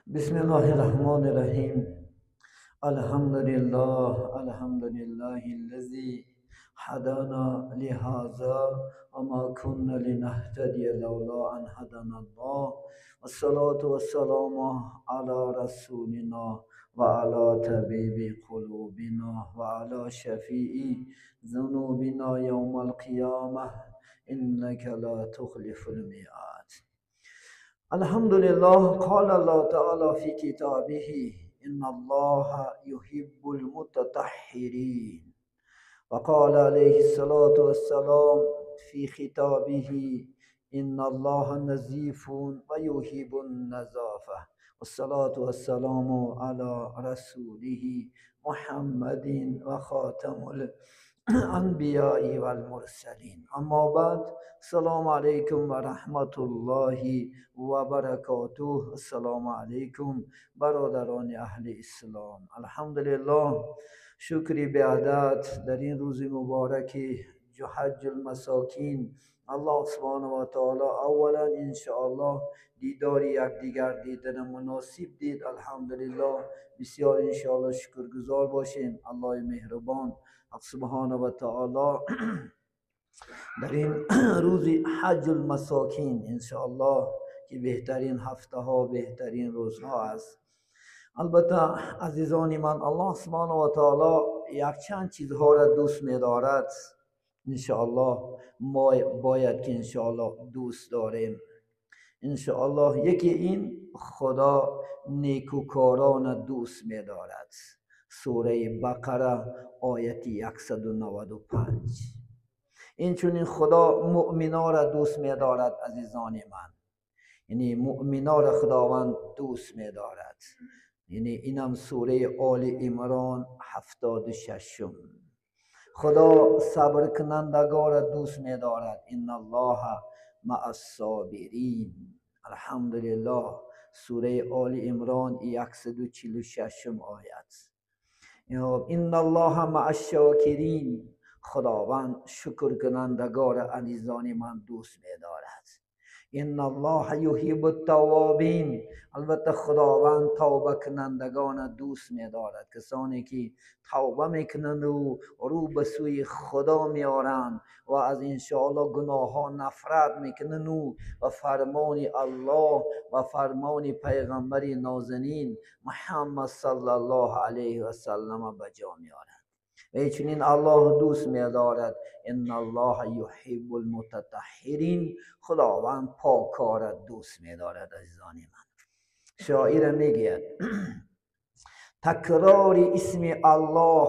بسم الله الرحمن الرحیم. الحمد لله، الحمد لله الذي هدانا لهذا وما كنا لنهتدي لولا أن هدانا الله، والصلاة والسلام على رسولنا وعلى طبيب قلوبنا وعلى شفيع ذنوبنا يوم القيامة، إنك لا تخلف الميعاد. الحمد لله. قال الله تعالى في كتابه: إن الله يحب المتطهرين. وقال عليه الصلاة والسلام في خطابه: إن الله نظيف ويحب النظافة. والصلاة والسلام على رسوله محمد وخاتم الانبیاء والمرسلین. اما بعد، السلام علیکم و رحمت الله و برکاته. السلام علیکم برادران اهل اسلام. الحمدلله، شکری به عدد در این روز مبارک حج المساکین، الله سبحانه و تعالی اولا انشاءالله دیدار یکدیگر دیدن مناسب دید. الحمدلله، بسیار انشاءالله شکرگزار باشیم. الله مهربان حق سبحانه و تعالی در این روز حج المساکین انشاءالله که بهترین هفته ها، بهترین روزها است. البته عزیزان من، الله سبحانه و تعالی یکچند چیزها را دوست می‌دارد. انشاءالله ما باید که انشاءالله دوست داریم. انشاءالله یکی این خدا نیکوکاران دوست می‌دارد. سوره بقره آیت 195. این چون خدا مؤمنا را دوست می‌دارد عزیزان من، یعنی مؤمنا را خداوند دوست می‌دارد. یعنی اینم سوره آل عمران 76. خدا صبر کنندگان را دوست می‌دارد. ان الله مع الصابرین. الحمدلله، سوره آل عمران 146 آیت. ان الله مع الشاکرین. خداوند شکر کنندگان را عزیزان من دوست می‌دارد. ان الله یحب التوابین. البته خداوند توبه کنندگان دوست می‌دارد، کسانی که توبه میکنند و رو به سوی خدا میارند و از انشاءالله گناه ها نفرت میکنند و فرمان الله و فرمان پیغمبر نازنین محمد صلی الله علیه و سلم به جا میارند. و چنین الله دوست می‌دارد. ان الله یحب المتطهرین. خداوند پاکار دوست می‌دارد عزیزان من. شاعر میگوید: تکرار اسم الله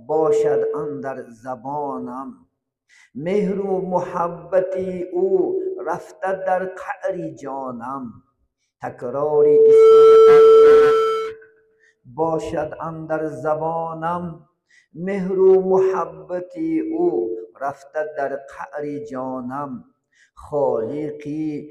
باشد اندر زبانم، مهر و محبت او رفته در قعر جانم. تکرار اسم الله باشد اندر زبانم، مهر و محبت او رفته در قعر جانم. خالقی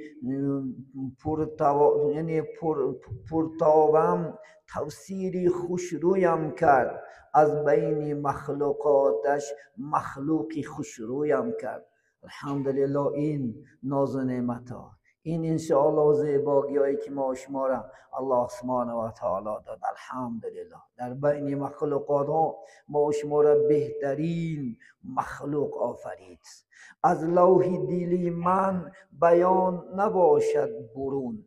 پرتاوم توصیری خوشرویم کرد، از بین مخلوقاتش مخلوقی خوشرویم کرد. الحمدلله، این ناز و نعمت ها، این انشاءالله زیباگی‌هایی که ما شما را الله سبحانه و تعالی داد. الحمدلله، در بین مخلوقات ها ما شما را بهترین مخلوق آفرید. از لوح دلی من بیان نباشد برون،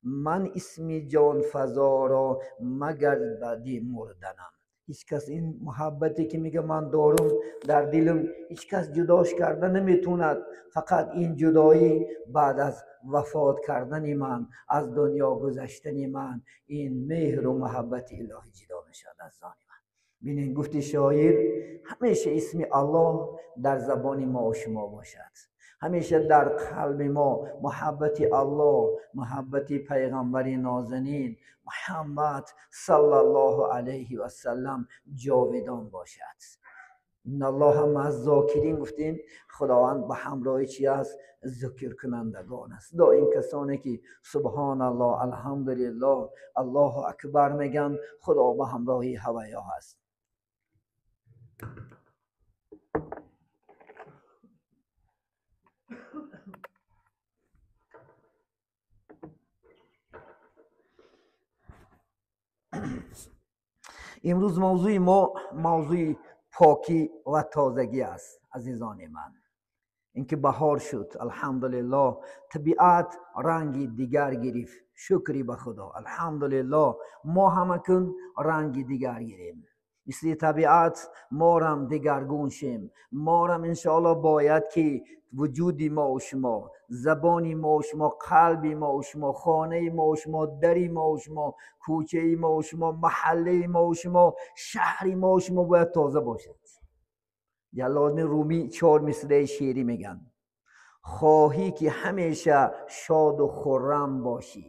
من اسم جان فضا را مگر بدی مردنم. هیچ کس این محبتی که میگه من دارم در دلم، هیچ کس جداش کرده نمیتوند. فقط این جدایی بعد از وفات کردن من، از دنیا گذشتن من، این مهر و محبت الهی جدا میشد از آن من. ببینین، گفتی شاعر همیشه اسم الله در زبان ما و شما باشد، همیشه در قلب ما محبت الله، محبت پیغمبر نازنین محمد صلی الله علیه و سلم جاودان باشد. ان الله مع الذاکرین. گفتیم خداوند به همراه چی است؟ ذکر کنندگان است. دائم کسانی که سبحان الله، الحمدلله، الله اکبر میگن، خدا به همراهی هوایا هست. Имрӯз мавзӯи мо мавзӯи покӣ ва тозагӣ аст, азизони ман. Инки баҳор шуд, алҳамдулиллоҳ, табиат ранги дигар гирифт, шукри ба Худо, алҳамдулиллоҳ. Мо ҳамакун ранги дигар гирем, мисли табиат морам дигаргун шем, морам иншоаллоҳ бояд ки вуҷуди мо ва шумо, забони мо ва шумо, қалби мо ва шумо, хонаи мо ва шумо, дари мо ва шумо, кӯчаи мо ва шумо, маҳаллаи мо ва шумо, шаҳри мо ва шумо бояд тоза бошад. Ҷалолиддин Румӣ 4 мисраи шеърӣ мегӯянд: хоҳӣ ки ҳамеша шоду хуррам бошӣ,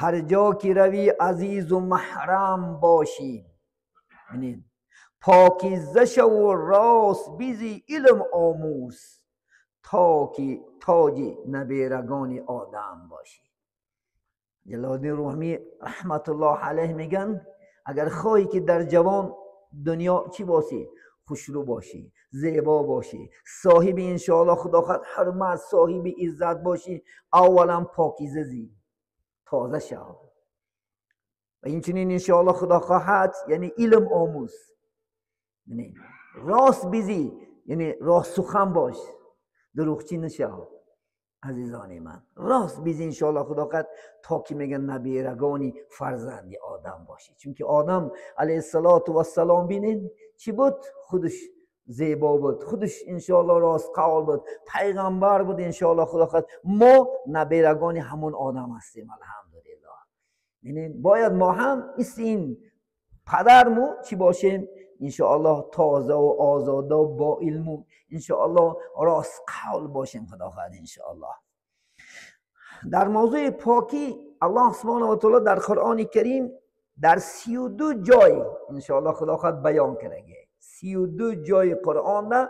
ҳар ҷо ки равӣ азизу маҳрам бошӣ. Бинед, покиза шаву рост бизӣ, илм омӯз, то ки тоҷи наберагони одам бошӣ. Ҷалолиддин Румӣ раҳматуллоҳ алайҳ мегӯянд: агар хоҳӣ ки дар ҷавон дунё чӣ бошӣ, хушрӯ бошӣ, зебо бошӣ, соҳиби иншоаллоҳ худо хоҳад ҳурмат, соҳиби иззат бошӣ, аввалан покиза зӣ, тоза шав. Ва инчунин иншоаллоҳ худо хоҳад, яъне илм омӯз, яъне рост бизӣ, яъне рост сухан бош, дурӯғчӣ нашав. Азизони ман, рост бизӣ иншоаллоҳ худо хоҳад, то ки мегӯянд наберагони фарзанди одам бошӣ. Чунки одам алайҳиссалоту вассалом бинед чӣ буд? Худаш зебо буд, худаш иншоаллоҳ рост қавл буд, пайғамбар буд иншоаллоҳ худо хоҳад. Мо наберагони ҳамон одам ҳастем, алҳамдулиллоҳ. Яъне бояд мо ҳам мисли ин падарму чӣ бошем? Иншоаллоҳ тоза ва озода ва бо илму иншоаллоҳ рост қавл бошем худо хоҳад иншоаллоҳ. Дар мавзӯи покӣ Аллоҳ субҳонаҳу ва таъоло дар Қуръони Карим дар 32 ҷой иншоаллоҳ худо хоҳад баён кардагӣ. 32 ҷои Қуръонда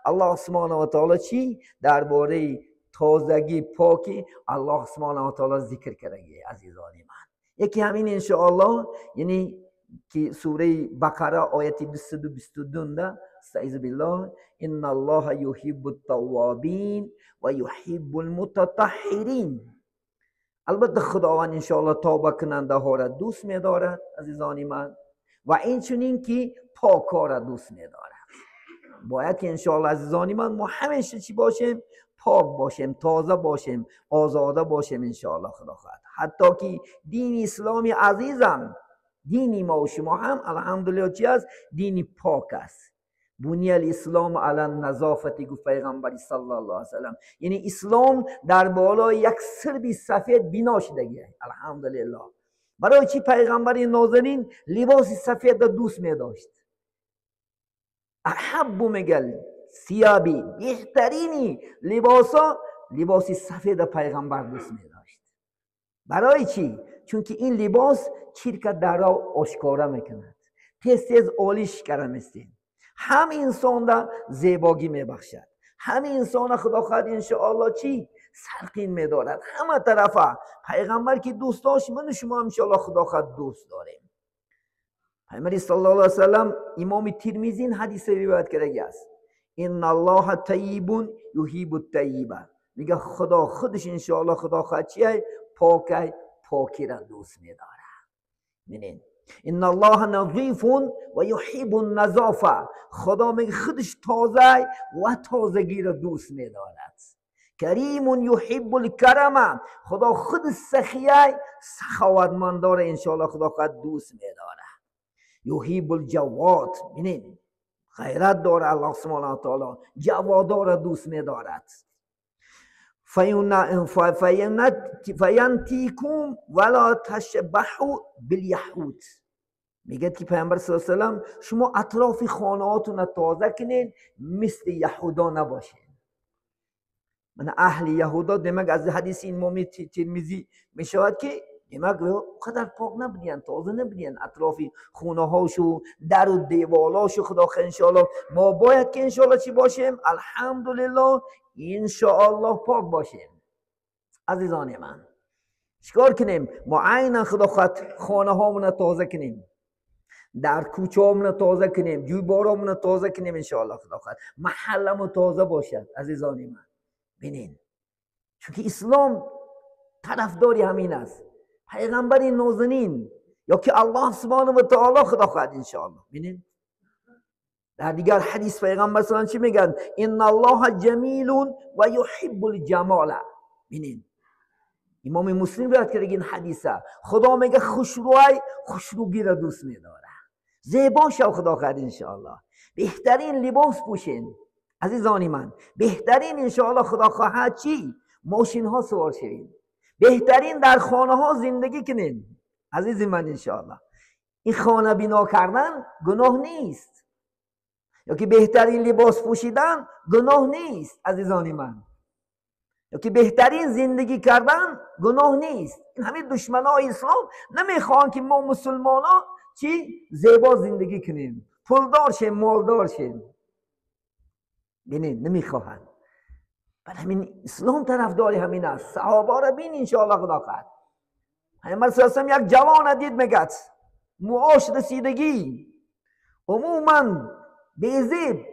Аллоҳ субҳонаҳу ва таъоло чӣ дар бораи тозагӣ, покӣ Аллоҳ субҳонаҳу ва таъоло зикр кардагӣ, азизони ман. Яке ҳамин иншоаллоҳ, яъне ки сураи Бақара ояти 222-да астаизу биллоҳ: инналлоҳа юҳиббут таввобин ва юҳиббул мутатаҳҳирин. Албатта Худованд иншоаллоҳ тавбакунандаҳоро дӯст медорад, азизони ман, ва инчунин ки покҳоро дӯст медорад. Бояд ки иншоаллоҳ азизони ман мо ҳамеша чӣ бошем? Пок бошем, тоза бошем, озода бошем иншоаллоҳ худо хоҳад. Ҳатто ки дини исломи азизам, дини мо ва шумо ҳам алҳамдулиллоҳ чӣ аст? Дини пок аст. Буния алислом ала назофати, гуфт пайғамбари саллаллоҳу алайҳи васаллам. Яъне ислом дар болои як сирби сафед бино шудагӣ, алҳамдулиллоҳ. Барои чӣ пайғамбари нозанин либоси сафедро дӯст медошт? Аҳаббу мегӯяд сиёби, беҳтарини либосо либоси сафеда пайғамбар дӯст медошт. Барои чӣ? Чунки ин либос чирка дарро ошкора мекунад, тез тез олиш кара местем, ҳам инсонда зебогӣ мебахшад, ҳам инсона худо хоҳад иншоаллоҳ чӣ сарқин медорад ҳама тарафа. Пайғамбар ки дӯст дошт, ману шумо иншоаллоҳ худо хоҳад дӯст дорем. Пайғамбари саллаллоҳу алайҳи васаллам, имоми Тирмизӣ ин ҳадиса ривоят кардагӣ аст: инналлоҳа таййибун юҳиббут таййиба. Мегӯяд Худо худаш иншоаллоҳ худо хоҳад чиай? Покай, покиро дӯст медорад. Бинед, инналлоҳа назифун ва юҳиббун назофа. Худо мегӯяд худаш тозай ва тозагиро дӯст медорад. Каримун юҳиббул карама. Худо худ сахияй, саховатмандора иншоаллоҳ худо хоҳад дӯст медорад. Юҳиббул ҷавод. Бинед, ғайрат дора Аллоҳ субҳонаҳу ва таъоло, ҷаводора дӯст медорад. Фаянтикум вала ташбаҳу биляҳуд. Мегӯяд ки пайғамбар саллаллоҳу алайҳи васаллам, шумо атрофи хонаҳотонро тоза кунед, мисли яҳудо набошед. Мана аҳли яҳудо, демак аз ҳадиси имоми Тирмизӣ мешавад ки демак қадар пок набудиянд, тоза набудиянд атрофи хонаҳошу, дару деволошу. Худо хоҳад иншоаллоҳ мо бояд ки иншоаллоҳ чӣ бошем? Алҳамдулиллоҳ иншоаллоҳ пок бошем. Азизони ман, чикор кунем? Мо айнан худо хоҳад хонаҳомонро тоза кунем, дар кӯчаҳомонро тоза кунем, ҷӯйборҳомонро тоза кунем иншоаллоҳ худо хоҳад, маҳалламон тоза бошад. Азизони ман, бинед, чунки ислом тарафдори ҳамин аст. Пайғамбари нозанин یا که الله سبحانه و تعالی خدا خواهد انشاءالله. ببینید در دیگر حدیث پیغمبر صلی الله علیه و چی میگن؟ ان الله جمیل و یحب الجمال. ببینید امام مسلم روایت کرده این حدیثه، خدا میگه خوشروی خوشروگی را دوست میداره. زیبا شو خدا خواهد انشاءالله. بهترین لباس پوشین عزیزان من، بهترین انشاءالله خدا خواهد چی؟ ماشین ها سوار شوین، بهترین در خانه ها زندگی کنین عزیز من انشاءالله. این خانه بنا کردن گناه نیست، یا که بهترین لباس پوشیدن گناه نیست عزیزان من، یا که بهترین زندگی کردن گناه نیست. این همه دشمنای اسلام نمیخوان که ما مسلمان ها چی؟ زیبا زندگی کنیم، پولدار شیم، مالدار شیم. ببینید نمیخواهند. برای همین اسلام طرفدار همین است. صحابه را بین انشاءالله خدا خواهد. پیامبر صلی الله علیه و یک جوان دید میگه موهاش رسیدگی، عموما بیزیب،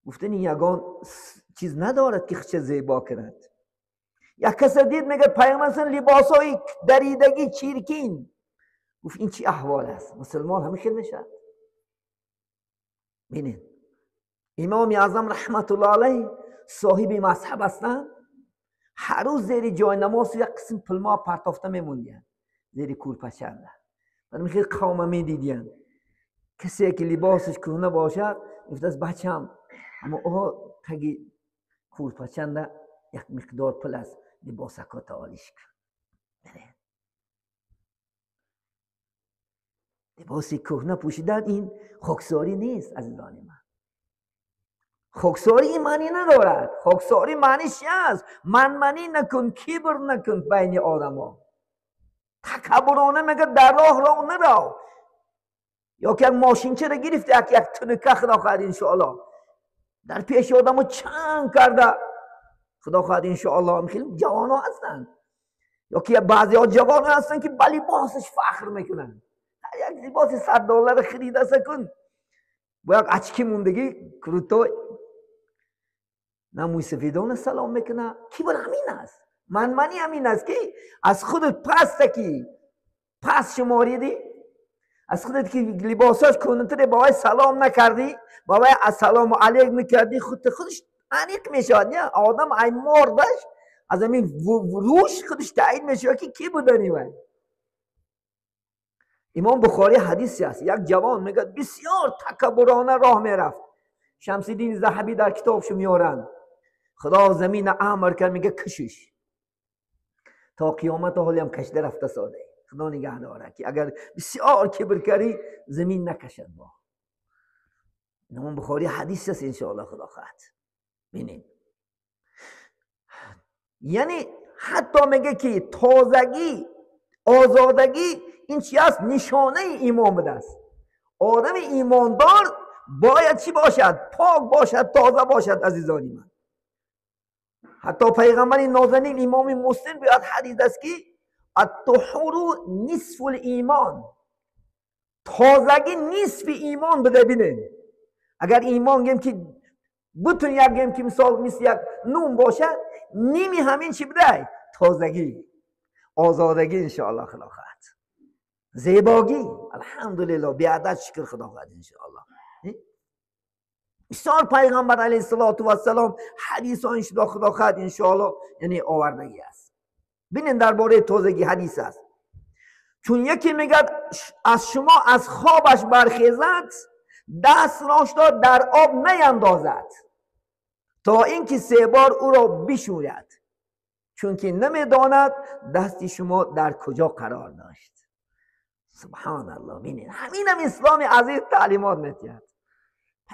گفتن یگان چیز ندارد که چه زیبا کند. یک کس دید میگه پیامبر صلی لباسای دریدگی چیرکین، گفت این چی احوال است؟ مسلمان همه خیلی میشه. ببینید امام اعظم رحمت الله علیه صاحب مذهب هستند، هر روز زیر جای نماز یک قسم پلما پرتافته میموندین زیر کورپچنده. بعد میخواد قوم میدیدین کسی که لباسش کهنه باشد گفت از بچم اما او تگی کورپچنده یک مقدار پل است لباسکات عالیش کن. لباس کهنه پوشیدن این خاکساری نیست عزیزان من. خاکساری معنی ندارد. خاکساری معنیش است منمنی نکن، کبر نکن بین آدم ها، تکبرانه میگه در راه راه نرو. یا که یک ماشینچه را گرفت یک تنکه خدا خواهد انشاءالله در پیش آدم ها چنگ کرده خدا خواهد انشاءالله. خیلی جوان ها هستند، یا که بعضی ها جوان ها هستند که با لباسش فخر میکنن. یک لباس $100 خریده سکن با یک اچکی موندگی کروتوی نه موی سفیدان سلام میکنه. کبر همین است، منمنی همین است که از خودت پس کی پس شماریدی، از خودت که لباساش کنتر با سلام نکردی، با السلام علیک نکردی، خود خودش انیق میشود. نه آدم ای مردش از همین روش خودش تایید میشه که کی بودنی وای. امام بخاری حدیثی است، یک جوان میگه بسیار تکبرانه راه میرفت. شمس الدین ذهبی در کتابش میارن خدا زمین امر کرد میگه کشش تا قیامت حالی هم کشده رفته ساده. خدا نگه داره که اگر بسیار کبر کردی زمین نکشد با. امام بخاری حدیث است انشاءالله خدا خواهد. ببینید یعنی حتی میگه که تازگی آزادگی این چی است؟ نشانه ایمان بوده است. آدم ایماندار باید چی باشد؟ پاک باشد، تازه باشد عزیزانی من. حتی پیغمبر نازنین امام مسلم بیاد حدیث است که الطهور نصف الایمان، تازگی نصف ایمان بده. بینید اگر ایمان گیم که بتون یک گیم که مثال مثل یک نون باشد، نیمی همین چی بده؟ تازگی، آزادگی انشاءالله خدا خواهد، زیباگی الحمدلله بیعدد شکر خدا خواهد انشاءالله. بسیار پیغمبر علیه الصلاة والسلام حدیث ها انشاءالله خدا خواهد انشاءالله یعنی آوردگی است. ببینید درباره تازگی حدیث است، چون یکی میگه از شما از خوابش برخیزد دست راش را در آب نیندازد تا اینکه 3 بار او را بشوید، چون که نمیداند دست شما در کجا قرار داشت. سبحان الله. ببینید همین هم اسلام عزیز تعلیمات میدهد.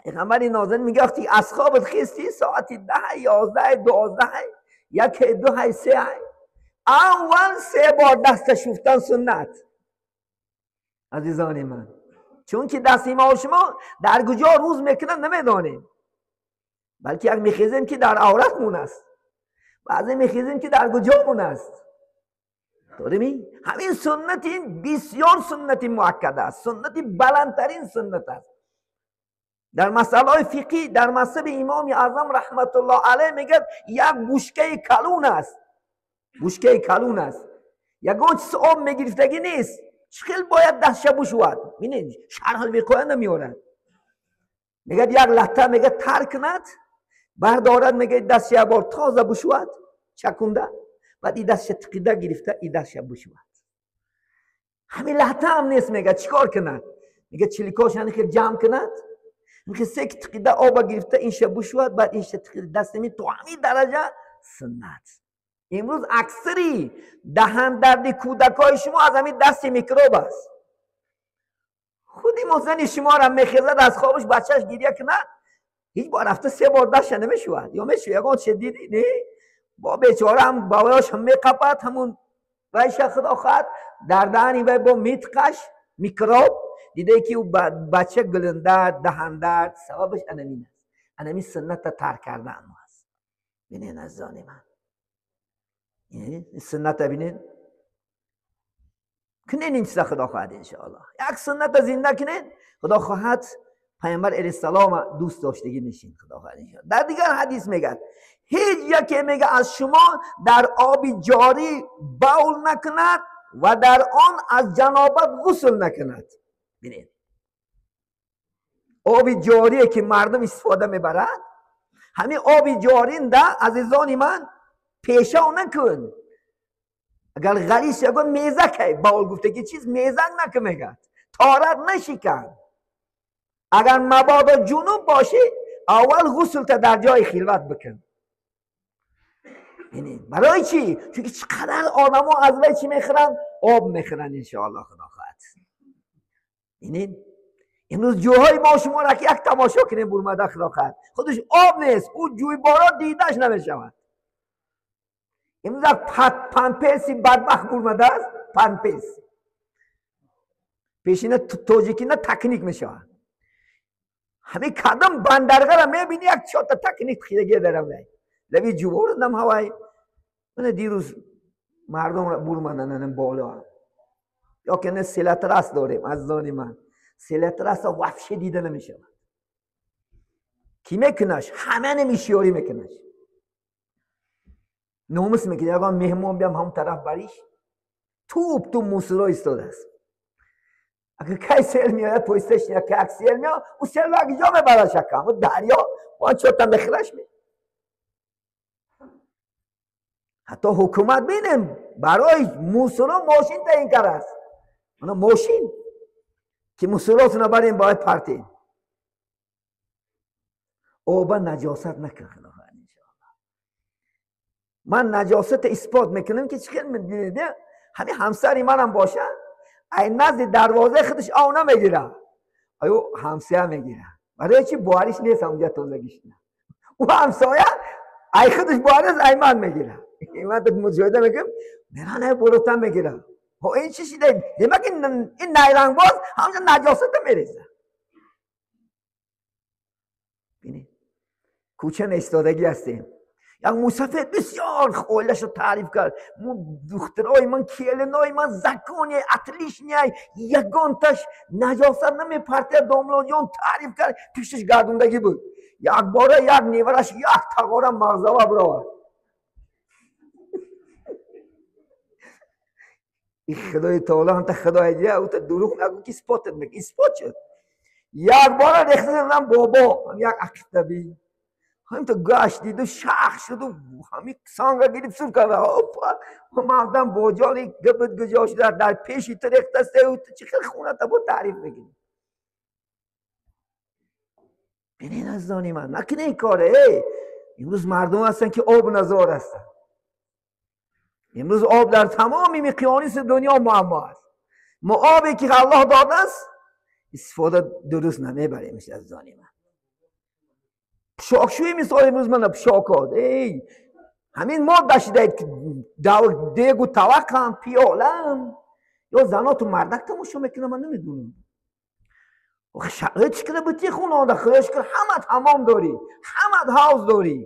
پیغمبر نازنین میگه وقتی از خوابت خیستی ساعت 10 11 12 1 2 3 اول 3 بار دست شستن سنت عزیزان من، چون که دست ما و شما در کجا روز میکنن نمیدانیم، بلکه یک میخیزیم که در عورتمون است، بعضی میخیزیم که در کجامون است. داریم همین سنت، این بسیار سنت مؤکد است، سنت بلندترین سنت است. در مسئله فقهی در مذهب امام اعظم رحمت الله علیه میگه یک بشکه کلون است، بشکه کلون است، یگان چیز آب میگرفتگی نیست، чӣ хел бояд дастша бушувад? Бинед, шарҳ виқоя намеорад. Мегӯяд, як латта, мегӯяд, тар кунад, бардорад, мегӯяд, дастша як бор тоза бушувад, чакунда, баъд и дастша тиқида гирифта, и дастша бушувад. Ҳамин латта ҳам нест, мегӯяд, чӣ кор кунад? Мегӯяд, чиликош хел ҷамъ кунад, се тиқида оба гирифта, инша бушувад, баъд инша тиқида даст. То ҳамин дараҷа суннат. Имрӯз аксари даҳандарди кӯдакҳои шумо аз ҳамин дасти микроб аст. Худи зани шуморо мехезад аз хобаш, бачааш гиря кунад, ҳеҷ бор рафта се бор дастша намешӯяд ё мешӯяд? Ягон чиз диди? Не, бо бечора ҳам бавояш меқапад, ҳамун вайша, худо хоҳад, дар даҳани вай бо митқаш микроб дидае, ки бача гулиндард, даҳандард, сабабаш анамин аст, анамин сунната тарк кардан аст. Бинен, азизони ман, сунната бинен, кунен ин чиза, худо хоҳад, иншоаллоҳ, як сунната зинда кунен, худо хоҳад, пайғамбар алайҳиссалома дӯст доштагӣ мешин, худо хоҳад, иншоаллоҳ. Дар дигар ҳадис мегӯяд, ҳеҷ яке, мега, аз шумо дар оби ҷорӣ бавл накунад ва дар он аз ҷанобат ғусл накунад. Бинед, оби ҷорие ки мардум истифода мебарад, ҳамин оби ҷоринда, азизони ман, пешов накун. Агар ғализ ягон мезакай бавл гуфтаги чиз мезак накун, мегӯяд, торат нашикан. Агар мабодо ҷунуб бошӣ, аввал ғуслта дар ҷои хилват бикун. Барои чӣ? Чунки чӣ қадар одамо аз вай чӣ мехӯранд? Об мехӯранд, иншоаллоҳ, худо хоҳад. Бинед, имрӯз ҷӯйҳои мо шуморо ки як тамошо кунем, бурмада, худо хоҳад, худаш об нест, ӯ ҷӯйборо дидаш намешавад. Имрӯз як памперси бадбахт бурмадааст, памперс пешина тоҷикина такник мешавад. Ҳамин кадом бандарғара мебини, як чота такник хидагия дарам вай лаби ҷуворадам ҳавай. Мана дирӯз мардум бурмадананам боло ё ки не селатрас дорем, азизони ман, селатраса вообще дида намешавад. Кӣ мекунаш? Ҳама намишиёрӣ мекунаш, номус мекунад. Ягон меҳмон биям, ҳамон тараф бариш туп ту мусоро истодааст. Агар кай сел меояд, поисташ, як сел меояд, ӯ селро ҷо мебарад, шакам дарё он чота мехӯраш ме. Ҳатто ҳукумат, бинем, барои мусоро мошин таъин кардааст. Мана мошин ки мусоротро барем, бояд партем. Оба наҷосат накун, худо хоҳад, иншоаллоҳ. Ман наҷосата исбот мекунам, ки чӣ хел. Ҳамин ҳамсари манам бошад, ай назди дарвозаи худаш ов намегирад, аю ҳамсоя мегирад. Барои чи? Бовариш нест ҳамунҷа тозагишна. Ӯ ҳамсоя ай худаш бовар нест, ай ман мегирад. Ман мушоҳида мекунам, меран ай болотан мегирад. Ин чӣ шида? Демак, ин найрангбоз ҳамунҷа наҷосата мерезад. Бинед, кӯча наистодагӣ ҳастем. Як мусафир бисёр оилашро таъриф кард: духтарои ман, келинои ман законе, отличный, ягонташ наҷосат намепартияд, домлоҷон. Таъриф кард, пишташ гардондагӣ буд. Якбора як невараш як тағора мағзава бировард. Худои таоло ҳамта худои дия, ута дурӯғ нагӯ, ки исботат мек, исбот шуд. Якбора рехтам, бобо як ақидаби ҳамта гашт диду шах шуду, ҳами санга гирифт, сур кард. Мардам боҷони габит гуҷо шуда, дар пеши ту рехтаст, ту чӣ хел хоната бо таъриф мекунӣ? Бинед, азизони ман, накунед ин коре. Имрӯз мардум ҳастанд, ки об назор ҳастанд. Имрӯз об дар тамоми миқёниси дунё муаммо аст. Мо обе ки Аллоҳ додааст, истифода дуруст намебаремш, азизони ман. Пӯшокшӯи, мисол, имрӯз мана пӯшокот, эй, ҳамин мо дашидаед, дегу тавақам, пиёлам, ё заноту мардак тамошо мекунам, ман намедонам. Шароит чӣ кара бути хонада? Худо шукр, ҳамат ҳамом дорӣ, ҳамат ҳавз дорӣ,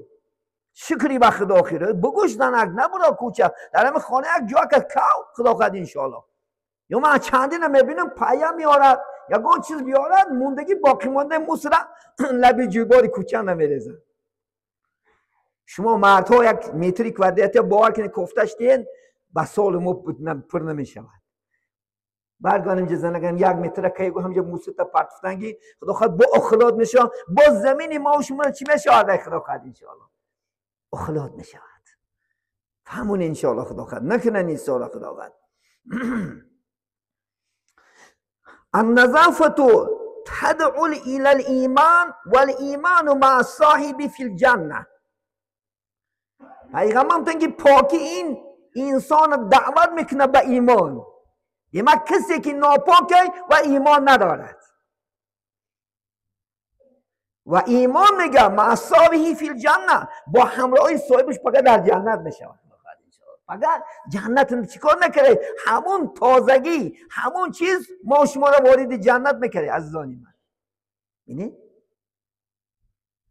шукри ба худо. Хиро бугӯш, занак набуро кӯча, дар ҳами хона як ҷо ка кав, худо хоҳад, иншоаллоҳ. Ё ман чандина мебинам, пая меорад, ягон чиз биёрад, мондагӣ, боқимондаи мусра лаби ҷӯйбори кӯча намерезад. Шумо мардҳо як метри квадрати, бовар кунед, кофташ диҳен, ба соли мо пур намешавад. برگان اینجا زنگم یک متر که گو همجا موسیقی پرتفتنگی خدا خواهد با اخلاط میشه با زمین ما و شما چی میشه خدا خواهد انشاءالله اخلاط میشود. فهمون انشاءالله خدا خواهد نکنن این سال خدا خواهد. النظافة تدعو الى الایمان والایمان مع صاحب فی الجنه. پیغمبر گفتن که پاکی این انسان دعوت میکنه به ایمان. demak کسی که ناپاکه و ایمان ندارد و ایمان میگه مع صاحبه فی الجنه، با همراهی صاحبش فقط در جنت میشود. فقط جنت چیکار نکره؟ همون تازگی همون چیز ما شما را وارد جنت میکره عزیزان من. ببینید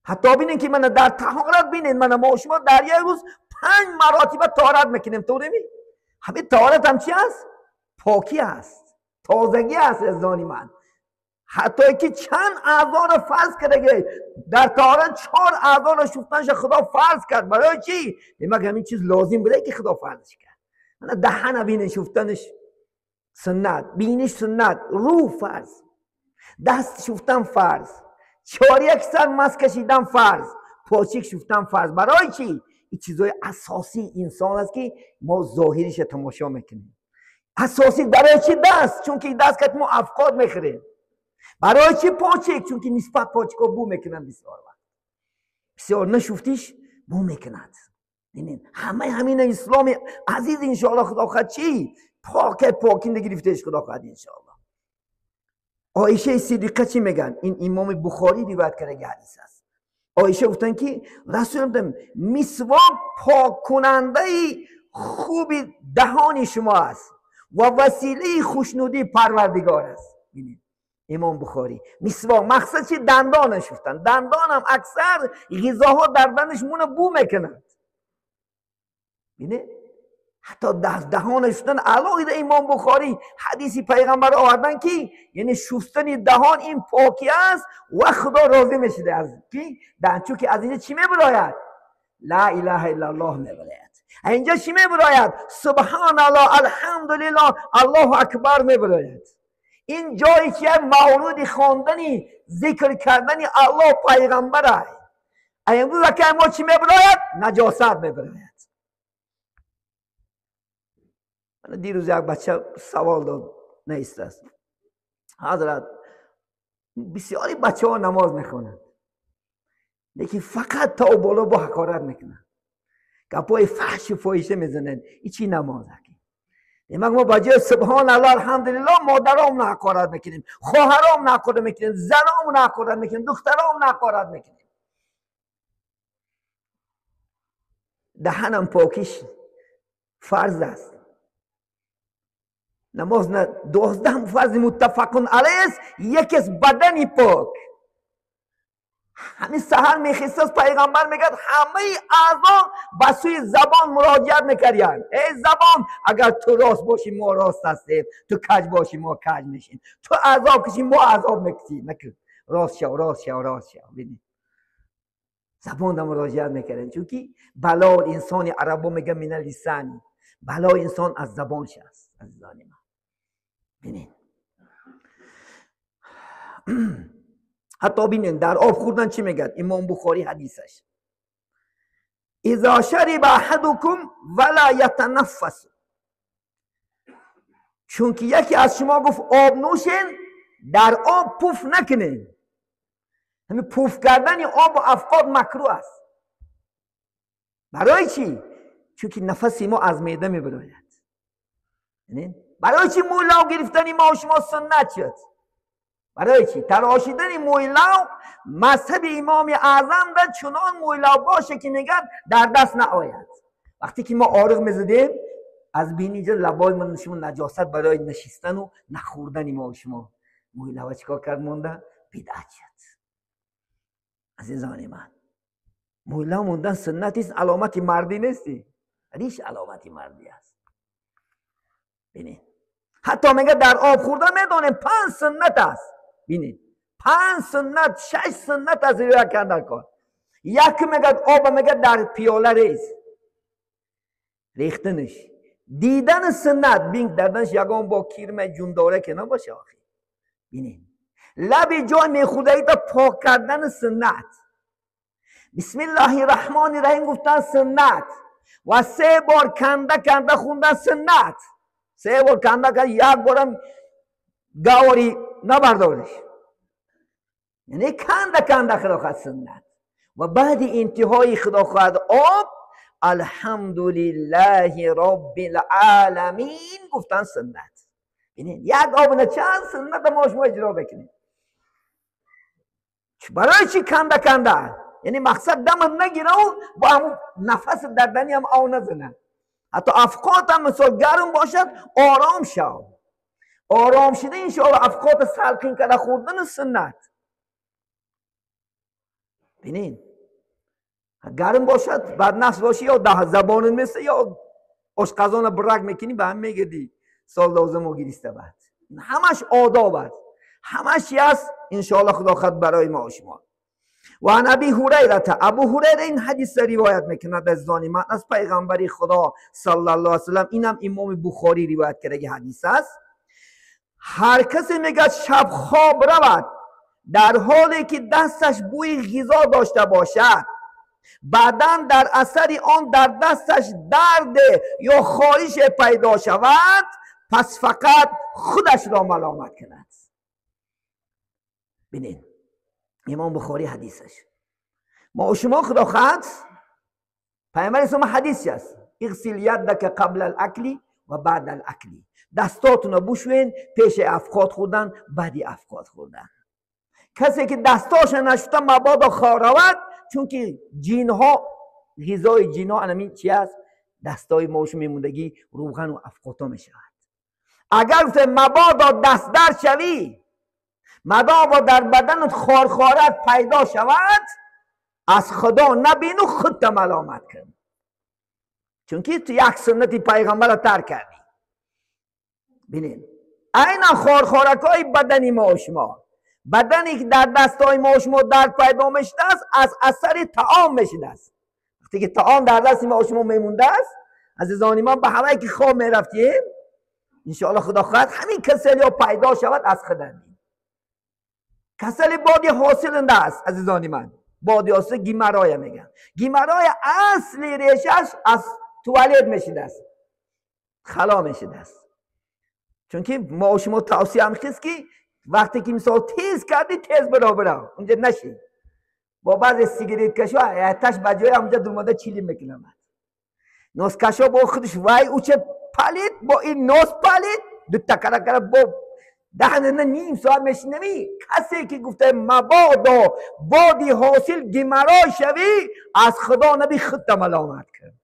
حتی ببینید که من در طهارت ببینید من ما شما در یک روز 5 مراتبه طهارت میکنیم. تو نمی همین طهارت هم چی است؟ پاکی است، تازگی است عزیزان من. حتی که چند اعضا را فرض کرده در طهارت 4 اعضا را شستنش خدا فرض کرد. برای چی؟ demak همین چیز لازم بوده که خدا فرضش کرد. من دهن بینه شفتنش سنت، بینش سنت، رو فرض، دست شفتن فرض، 4 سر مس کشیدن فرض، پاچیک شفتن فرض. برای چی؟ این چیزای اساسی انسان است که ما ظاهرش تماشا میکنیم. اساسی برای چی دست؟ چون که دست که ما افکار میخوریم. برای چی پاچک؟ چون که نسبت پاچکا بو میکنن بسیار وقت. بسیار نشفتیش بو میکند. ببینید همه همین اسلام عزیز انشاءالله خدا خواهد چی؟ پاک پاکینده گرفتهش خدا خواهد انشاءالله. عایشه صدیقه چی میگن؟ این امام بخاری روایت کرده حدیث است. عایشه گفتن که رسول الله مسواک پاک کننده خوب دهان شما است و وسیله خوشنودی پروردگار است. ببینید امام بخاری مسواک مقصد چی؟ دندانش گفتن. دندان هم اکثر غذاها در دندش مونه بو میکنند. ببینید حتی دهانش شستن علاوه امام بخاری حدیثی پیغمبر آوردن که یعنی شستن دهان این پاکی است و خدا راضی میشه از کی؟ چون که از اینجا چی میبراید؟ لا اله الا الله میبراید. اینجا چی میبراید؟ سبحان الله، الحمدلله، الله اکبر میبراید. این جایی که مورد خواندنی ذکر کردن الله پیغمبر است. امروز که ما چی میبراید؟ نجاست میبراید. من دیروز یک بچه سوال داد نیست است حضرت بسیاری بچه ها نماز میخوانند لیکن فقط تا بالا با حقارت میکنند، گپای فحش و فاحشه میزنند. این چی نماز است؟ demak ما با جای سبحان الله الحمدلله مادرام حقارت میکنیم، خواهرام حقارت میکنیم، زنام حقارت میکنیم، دخترام حقارت میکنیم. دهنم پاکیش فرض است. نماز نه 12 فرض متفق علیه است، یکی از بدنی پاک. همین سحر میخیست پیغمبر میگه همه اعضا به سوی زبان مراجعت میکردن. ای زبان اگر تو راست باشی ما راست هستیم، تو کج باشی ما کج میشیم، تو عذاب کشی ما عذاب میکشیم. نکن راست شو راست شو راست شو. ببین زبان در مراجعت میکردن، چون که بلا انسان عربا میگه من لسانی، بلا انسان از زبانش است. عزیزان من ببینید حتی ببینید در آب خوردن چی میگه امام بخاری حدیثش: اذا شرب احدکم ولا یتنفس. چون که یکی از شما گفت آب نوشین، در آب پف نکنین. همین پف کردن آب و افقاد مکروه است. برای چی؟ چون که نفس ما از معده میبراید. برای چی موی گرفتن ما و شما سنت شد؟ برای چی؟ تراشیدن موی لو مذهب امام اعظم در چنان موی لو باشه که میگن در دست نآید. وقتی که ما آرق میزدیم از بین اینجا لبای من شما نجاست برای نشستن و نخوردن ما و شما موی لو چیکار کرد مونده؟ بدعت شد. عزیزان من موی لو موندن سنت است، علامت مردی نیستی، ریش علامت مردی است. ببینید حتی میگه در آب خوردن میدونیم 5 سنت است. ببینید 5 سنت 6 سنت از روی کردن کار. یک میگه آب میگه در پیاله ریز، ریختنش دیدن سنت بین دردنش یگان با کیرم جونداره که نباشه آخه. بینین لب جای میخوردگی تا پاک کردن سنت، بسم الله الرحمن الرحیم گفتن سنت و 3 بار کنده کنده خوندن سنت. 3 بار کنده کنده، یک بارم گواری نبردارش، یعنی کنده کنده خدا خواهد سنت. و بعد انتهای خدا خواهد آب الحمدلله رب العالمین گفتن سنت. یعنی یک آب نه چند سنت ما شما اجرا بکنیم. برای چی کنده کنده؟ یعنی مقصد دم نگیره و با همون نفس دردنی هم آو نزنه. حتی افقات هم مثال گرم باشد آرام شو، آرام شده انشاءالله افقات سلقین کرده خوردن سنت. بینین گرم باشد بعد نفس باشی یا ده زبان مثل یا آشقزان برک میکنی به هم میگردی سال لازم و گیریسته. بعد همش آداب است، همش است انشاءالله خدا خود برای ما و شما. و عن ابی هریره، ابو هریره این حدیث روایت میکند از زانی من از پیغمبری خدا صلی الله علیه وسلم، اینم امام بخاری روایت کرده حدیث است. هر کسی میگه شب خواب رود در حالی که دستش بوی غذا داشته باشد، بعداً در اثر آن در دستش درد یا خارش پیدا شود، پس فقط خودش را ملامت کند. ببینید امام بخاری حدیثش. ما و شما خدا خواهد پیامبر اسلام حدیث است، اغسل یدک قبل الاکل و بعد الاکل، دستاتون رو بشوین پیش افقات خوردن بعد افقات خوردن. کسی که دستاش نشسته مبادا خارود، چون که جینها غذای جینها انمین چی است؟ دستای ماش میموندگی روغن و افقاتا میشود. اگر گفته مبادا دست در شوی، مبادا در بدنت خارخارت پیدا شود، از خدا نبین و خودت ملامت کن، چون که تو یک سنتی پیغمبر را ترک کردی. ببینید عین خارخارک های بدنی ما و شما، بدنی که در دستای ما و شما درد پیدا میشده است از اثر طعام میشده است. وقتی که طعام در دست ما و شما میمونده است، عزیزان ما به هوایی که خواب میرفتیم انشاءالله خدا خواهد همین کسلی ها پیدا شود از خدا. کسلی بادی حاصل است عزیزان من، بادی حاصل گیمرای میگن. گیمرای اصلی ریشش از توالت میشده است، خلا میشده است. چون که ما و شما توصیه هم که وقتی که مثال تیز کردی تیز برا برا اونجا نشی. با بعض سیگریت کشا آتش بجای اونجا درماده چیلی میکنم. نوز کشا با خودش وای اوچه پالید با این نوز پالید دو تکره کرده با دهن نیم ساعت میشنمی. کسی که گفته مبادا بادی حاصل گیمرای شوی، از خدا نبی خودت ملامت کن.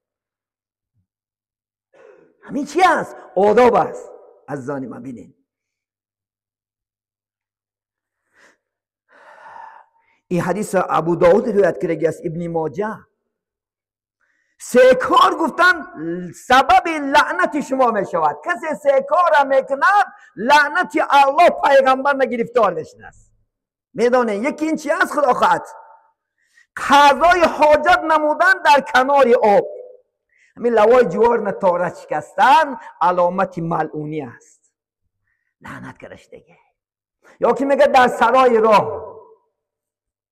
همین چی است؟ آداب است. از زانی من بینید این حدیث ابو داود روایت کرده است، ابن ماجه. سه کار گفتن سبب لعنت شما می شود. کسی سه کار میکند لعنت الله پیغمبر نگرفتار میشد است. میدانه یکی این چی است؟ خدا خواهد قضای حاجت نمودن در کنار آب، همین لوای جوار نتاره شکستن علامت ملعونی است، لعنت کرش دیگه. یا که میگه در سرای راه،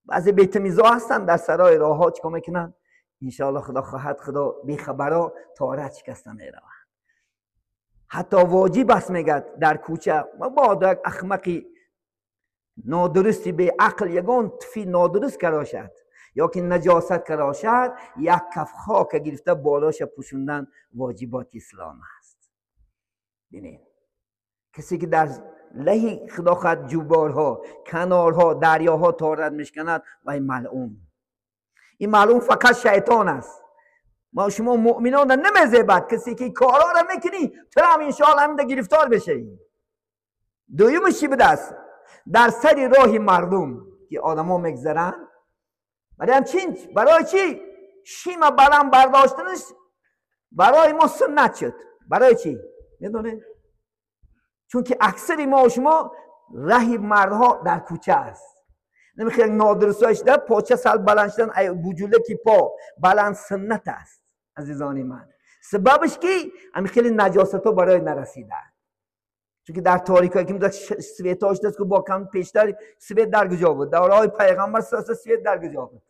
بعضی بیتمیزا هستن در سرای راه ها چیکار میکنن؟ انشاءالله خدا خواهد خدا بیخبرا تاره شکستن میروند. حتی واجب است میگه در کوچه مبادا یک احمقی نادرستی به عقل یگان تفی نادرست کراشد یا که نجاست کراشد، یک کف خاک گرفته بالاش پوشوندن واجبات اسلام است. ببینید کسی که در لهی خدا خواهد جوبارها، کنارها، دریاها تارد میشکند و این ملعون، این ملعون فقط شیطان است. ما شما مؤمنان را نمیزیبد. کسی که کارا را میکنی تو هم انشاءالله همین گرفتار بشه. دویمش چی بوده است؟ در سر راه مردم که آدما میگذرن، برای همچین برای چی شیم بلند برداشتنش برای ما سنت شد؟ برای چی میدونه؟ چون که اکثر ما و شما ره مردها در کوچه است. نمیخواد نادرستایش در پاچه سال بلند شدن، بوجوله کی پا بلند سنت است عزیزان من. سببش که همین خیلی نجاست ها برای نرسیدن. چون که در تاریکایی که می‌داد سویتاش دست که با کم پیشتر سویت در کجا بود؟ دوره‌های پیغمبر سویت در کجا بود؟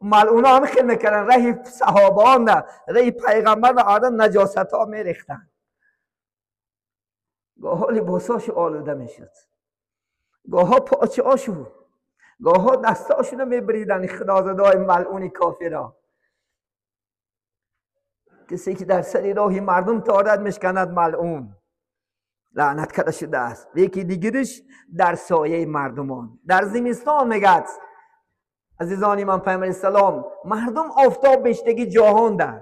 ملعونا هم خیلی میکردن رهی صحابه نه رهی پیغمبر و آدم نجاست ها میریختن. گاها لباساش آلوده میشد، گاها پاچه هاشو، گاها دستاشونو میبریدن خدازدهای ملعون کافرها. کسی که در سر راهی مردم تارد میشکند ملعون لعنت کرده شده است. و یکی دیگرش در سایه مردمان در زمستان میگد عزیزانی من پیامبر السلام مردم آفتاب بشتگی جهان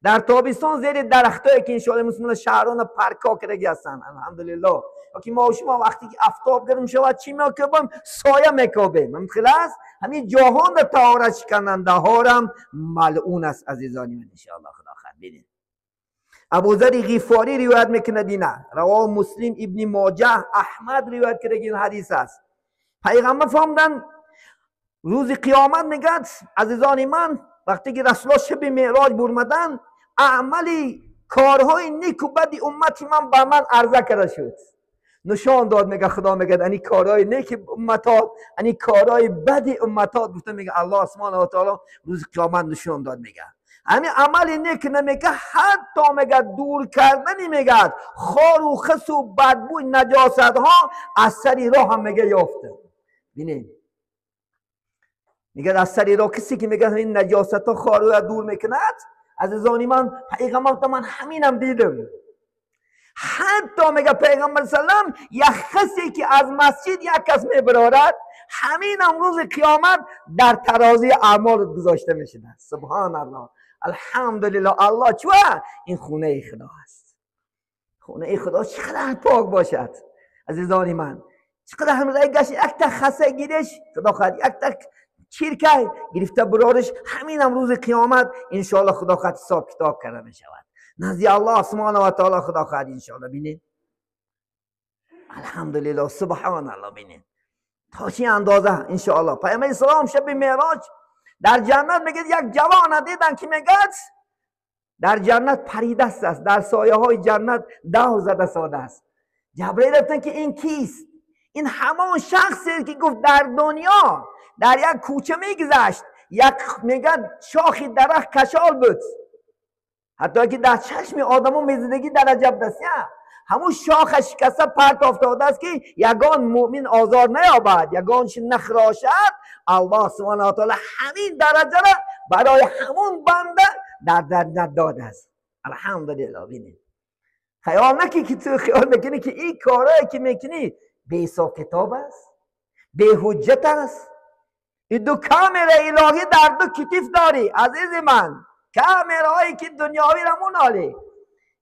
در تابستان زیر درختایی که انشاءالله مسلمان شهران پارکا کردگی هستند الحمدلله. که ما و شما وقتی که آفتاب گرم شود چی میکوبیم؟ سایه میکوبیم. خلاص همین جهان در طهارت شکننده هارم ملعون است عزیزانی من انشاءالله. خدا خیر ببینید ابوذر غفاری روایت میکنه دینه رواه مسلم ابن ماجه احمد روایت کرده این حدیث است. پیغمبر فرمودند روز قیامت میگه عزیزان من وقتی که رسول الله شب معراج برمدن اعمالی کارهای نیک و بد امت من به من عرضه کرده شد. نشان داد میگه خدا میگه انی کارهای نیک امتات انی کارهای بد امتات گفته میگه الله سبحانه و تعالی روز قیامت نشان داد میگه همین عمل نیک نمیگه حتی میگه دور کردنی میگه خار و خس و بدبوی نجاست ها از سر راه هم میگه یافته. ببینید میگه از سر راه کسی که میگه این نجاست ها خار رو دور میکند عزیزانی من پیغمبر من همینم دیدم. حتی میگه پیغمبر سلام یک خسی که از مسجد یک کس میبرارد همینم روز قیامت در ترازی اعمال گذاشته میشه. سبحان الله الحمدلله. الله چوه این خونه خدا است. خونه خدا چقدر پاک باشد عزیزانی من. چقدر هم رای گشت یک تا خسه گیرش خدا خواهد یک تا چیرکه گرفته برارش همین هم روز قیامت انشاءالله خدا خواهد حساب کتاب کرده می شود نزدی الله سبحانه و تعالی خدا خواهد انشاءالله. بینید الحمدلله سبحان الله. بینید تا چه اندازه انشاءالله پیامبر اسلام شب معراج در جنت میگه یک جوان دیدن که میگه در جنت پریده است در سایه های جنت دور زده ساده است. جبرئیل گفتن که این کیست؟ این همان شخصی که گفت در دنیا در یک کوچه میگذشت یک میگه شاخی درخت کشال بود حتی که در چشم آدمو میزدگی درجه است همون شاخ شکسته پرت افتاده است که یگان مؤمن آزار نیابد یگانش نخراشد. الله سبحانه و تعالی همین درجه را برای همون بنده در جنت داده است. الحمدلله. ببینید خیال نکی که تو خیال میکنی که این کارهایی که میکنی بی حساب کتاب است بی حجت است. این دو کامره الهی در دو کتیف داری عزیز من. کامره هایی که دنیاوی را مونالی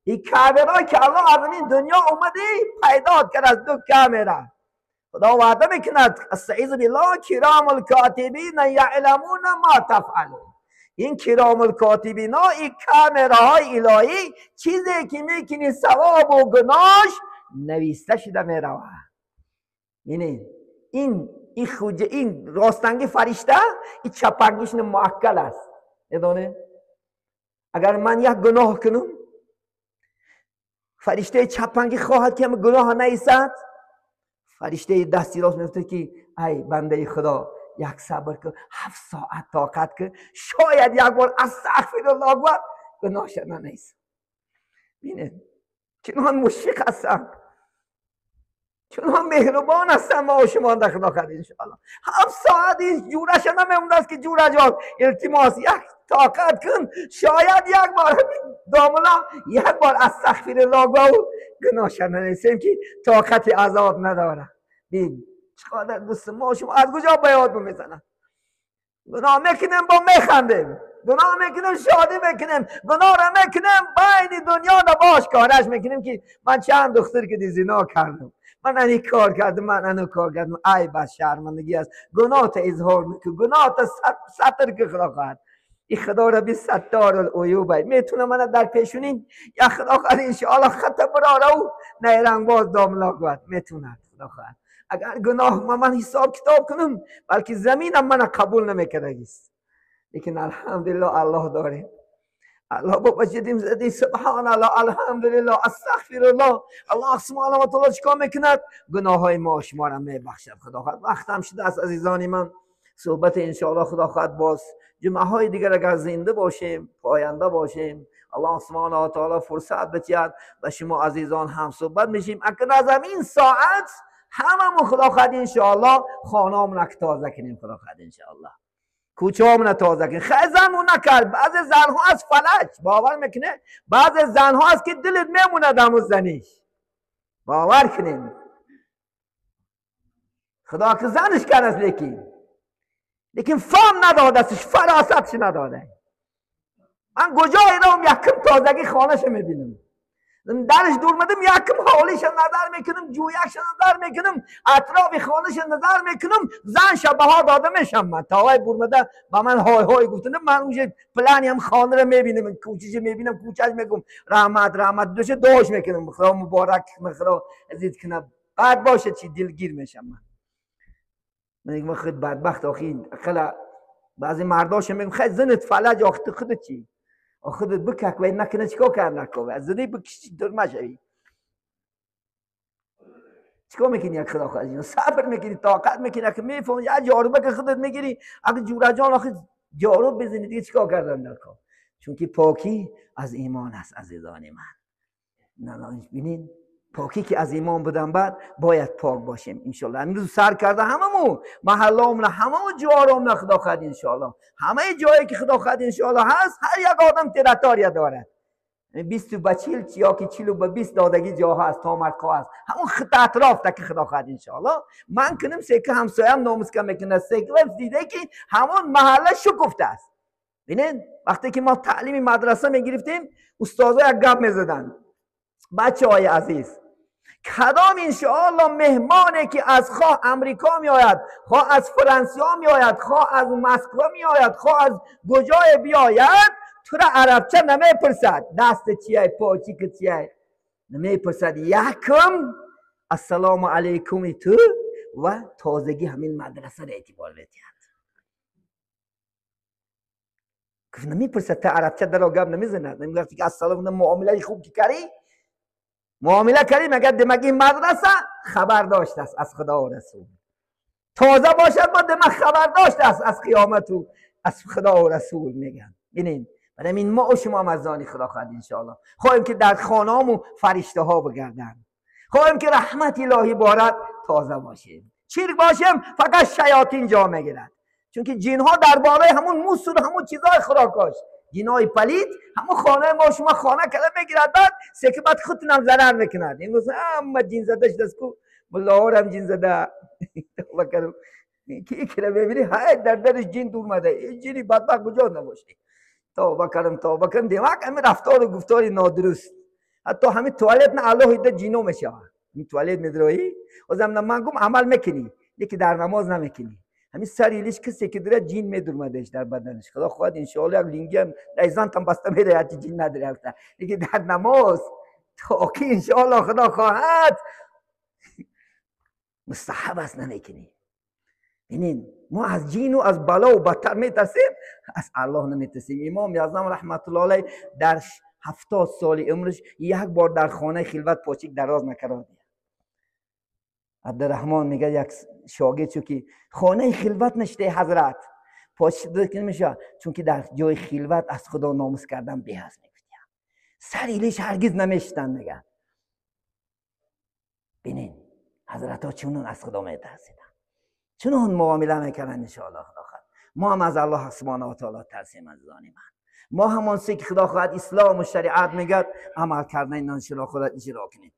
این کامره که الله از این دنیا اومده پیدا کرد از دو کامره. خدا وعده میکند استعیذ بالله کرام الکاتبین یعلمون ما تفعلون. این کرام الکاتبین ها این کامره های الهی چیزی که میکنی ثواب و گناش نویسته شده میروه. ببینید این خوجه این راستنگی فرشته این چپنگیش معکل است. میدونه اگر من یک گناه کنم فرشته چپنگی خواهد که هم گناه نیست. فرشته دستی راست میفته که ای بنده خدا یک صبر کن 7 ساعت طاقت کن شاید یک بار استغفر الله گفت گناهش ننیست. ببینید چنان مشفق هستم چون مهربان هستم ما و شما در خدا خواهد انشاءالله. 7 ساعت این جورش نمیمونده است که جوره جان التماس یک طاقت کن شاید یک بار داملا یک بار استغفر الله گو گناهش ننیسیم که طاقت عذاب نداره. ببین چقدر دوست ما شما از کجا به یاد میزنن؟ گناه میکنیم با میخندیم، گناه میکنیم شادی میکنیم، گناه را میکنیم بین دنیا نباش کارش میکنیم که من چند دختر که زنا کردم، من این کار کردم، من انو کار کردم. ای بس شرمندگی است. گناه تا اظهار میکنی، گناه تا ستر که خدا خواهد. این خدا را بی ستار العیوب میتونه من در پیشونی یا خدا خواهد انشاءالله خط براره و نیرنگ باز داملا گوید میتونه خدا خواهد. اگر گناه من حساب کتاب کنم بلکه زمینم من قبول نمیکردگیست. لیکن الحمدلله الله داریم. الله بابا جدیم زدی سبحان الله الحمدلله استغفرالله. الله سبحانه و تعالی چیکار میکند؟ گناه های ما شما را میبخشد. خدا خواهد وقتم شده است عزیزان من، صحبت انشاءالله خدا خواهد باز جمعه های دیگر اگر زنده باشیم پاینده باشیم الله سبحانه و تعالی فرصت بدهد و شما عزیزان هم صحبت میشیم. اگر از این ساعت هممون خدا خواهد انشاءالله خانه‌مون تازه کنیم، خدا خواهد انشاءالله کوچه‌هامون تازه کنیم. خیلی زنمون نکرد، بعض زنها از فلج باور میکنه، بعض زنها از که دلت میمونه دمو زنیش، باور کنیم خدا که زنش کرد است، لیکن فهم نداده استش، فراستش نداده. من کجا ایرام یکم تازگی خانهش میبینم، درش دور مدم یکم حالیش نظر میکنم، جویش نظر میکنم، اطراف خانهش نظر میکنم، زن شبه ها داده میشم. من تا های برمده با من های های گفتنم، من اونجا پلانی هم خانه رو میبینم، کوچیش میبینم، کوچش میگم رحمت رحمت دوشه دوش میکنم، خدا مبارک خدا عزیز کنه، بعد باشه چی دلگیر میشم. من میگم خود بدبخت آخی، اقلا بعضی مرداش میگم خیلی زنت فلج آخه خودت چی خودت بکک و نکنه چیکار کرد نکن از زنی بکشی دور مشوی چیکار میکنی؟ یک خدا خواهد صبر میکنی، طاقت میکنی که میفهمی یه جاروبه که خودت میگیری، اگه جورا جان آخه جاروب بزنی دیگه چیکار کردن نکن، چون که پاکی از ایمان است عزیزان من. نه ببینین پاکی که از ایمان بودن بعد باید پاک باشیم انشالله. امروز سر کرده هممون محله‌مون هممون جوارمون خدا خواهد انشالله، همه جایی که خدا خواهد انشالله هست، هر یک آدم تراتاریا دارد، 20 به 40 یا که 40 به 20 دادگی جاها هست تا مرکا هست، همون خط اطراف تا که خدا خواهد انشالله. من کنم سکه همسایم ناموس که میکنه سکه دیده که همون محله شکفته است. ببینین وقتی که ما تعلیم مدرسه میگرفتیم استادها یک گپ میزدن، بچه های عزیز کدام انشاءالله مهمانی که از خواه امریکا می آید، خواه از فرانسه می آید، خواه از مسکو می آید، خواه از کجای بیاید، تو را عربچه نمی پرسد دست چیه پاچی که چیه نمی پرسد، یکم السلام علیکم تو و تازگی همین مدرسه را اعتبار می‌دهد. گفت نمی پرسد تا عربچه در گپ نمیزند، نمیگفت که السلام معامله خوب که کردی معامله کردیم، اگر دماغ این مدرسه خبر داشت است از خدا و رسول، تازه باشد با دماغ خبر داشت است از قیامت و از خدا و رسول میگن. ببینین برای این ما و شما مزانی خدا خواهد انشاءالله خواهیم که در خانه‌مون فرشته ها بگردن، خواهیم که رحمت الهی بارد، تازه باشیم، چیرک باشیم فقط شیاطین جا میگیرد، چون که جن ها در بالای همون موسور همون چیزای خوراکاش، جنای پلید همون خانه ما شما خانه کلا میگیرد، بعد سکه بعد خودتون هم ضرر میکند. امروز اما جن زده شده است کو ملاها هم جن زده کی کی را ببینی های در درش جن دور مده، این جنی بدبخت کجا نباشه. توبه کردم توبه کردم، دماغ همین رفتار و گفتار نادرست، حتی همین توالت نه الله ده جینو میشه، این توالت میدروی ازم من گم عمل میکنی یکی در نماز نمیکنی، همین سریلش کسی که داره جین میدورمدش در بدنش، خدا خواهد انشاءالله یک لینگی هم ایزان تم بسته میره هرچی جین نداره، یکی در نماز تا که انشاءالله خدا خواهد مستحب است نمیکنی. ببینین ما از جین و از بلا و بدتر میترسیم، از الله نمیترسیم. امام اعظم رحمت الله علیه در 70 سال عمرش یک بار در خانه خلوت پاچیک دراز نکرد. عبدالرحمن میگه یک شاگرد چون که خانه خلوت نشته حضرت پاچیک نمیشه، چون که در جای خلوت از خدا ناموس کردن به هست میگفتیم، سر هرگز نمیشتن. میگه ببینین حضرت ها چونون از خدا میترسیدن، چونون معامله میکردن. انشاءالله خدا خواهد ما هم از الله سبحانه و تعالی ترسیم. عزیزان من ما همان سی که خدا خواهد اسلام و شریعت میگه عمل کردن این انشاءالله خدا اجرا کنیم.